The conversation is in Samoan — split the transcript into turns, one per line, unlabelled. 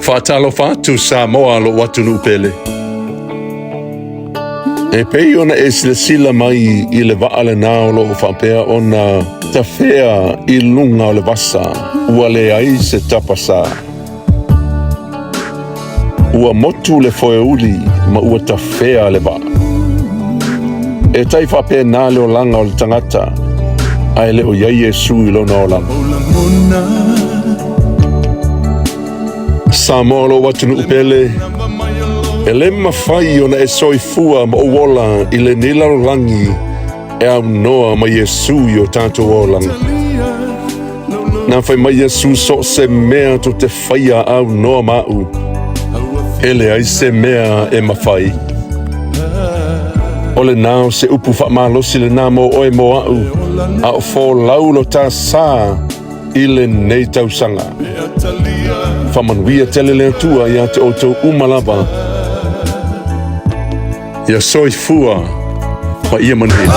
Faatalofa atu Samoa lou atunuu pele. E pei ona e silasila mai i le vaa lenā o lo o faapea ona tafea i luga o le vasa, ua leai se tapasā. Ua motu le foeuli ma ua tafea le vaa. E tai faapena le olaga o le tagata, ae le o i ai Iesu i lona olaga. Samoa lou atunuu pele, e le mafai ona e soifua ma ou ola i lenei lalolagi e aunoa ma Iesu i o tatou olaga. Na fai mai Iesu so o se mea tou te faia aunoa ma au, e leai se mea e mafai. O lenā o se upu faamalosi lenā mo oe mo au, a o folau lo ta sa i lenei tausaga. Faamanuia tele le Atua ia te outou uma lava. Ia soifua ma ia manuia.